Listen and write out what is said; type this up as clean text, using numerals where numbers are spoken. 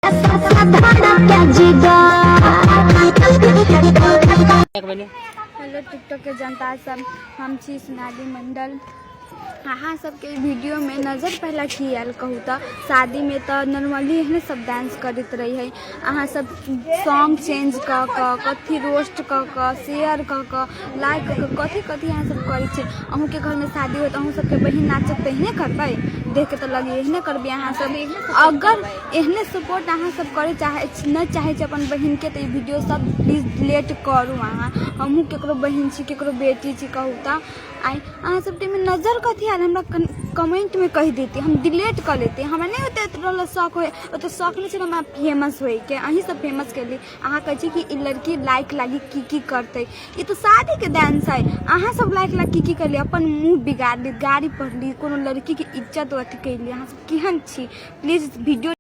Hello TikTok के जनता सब, हम छी सोनाली मंडल। अहाँ सबके ई वीडियोमे नजर पहला की आयल कहू तऽ? शादीमे तऽ नॉर्मली एहने सब डांस करैत रहै है। अहाँ सब सॉन्ग चेंज कऽ कऽ, कथी रोस्ट कऽ कऽ, शेयर कऽ कऽ, लाइक कऽ कऽ, कथी कथी अहाँ सब करै छी। अहूँके घरमे शादी होत, अहूँ सबके बहिन नाचत तऽ एहने करबै? देख के तऽ लगैए एहने करबै अहाँ सब। अगर एहने सपोर्ट अहाँ सब करे चाहे नहि चाहै छी अपन बहिनके, तऽ ई वीडियो सब प्लीज डिलीट करू अहाँ। हमहूँ केकरो बहिन छी, केकरो बेटी छी। कहू तऽ आइ अहाँ सबके एहिमे नजर कथी आयल? हमरा कमेंटमे कहि देती, हम डिलीट कऽ लेती। हमरा नहि ओते रहल शौक होइ, ओते शौक नहि छै हमरा फेमस होइके। अहीं सब फेमस केली। अहाँ कहै छी कि ई लड़की लाइक लागी की की करतै। ई तऽ शादीके डांस है। अहाँ सब लाइक लागी की की करली? अपन मुँह बिगाड़ली, गाड़ी पढ़ली, कोनो लड़कीके इज्जत अथी कैली। अहाँ सब केहन छी? Please video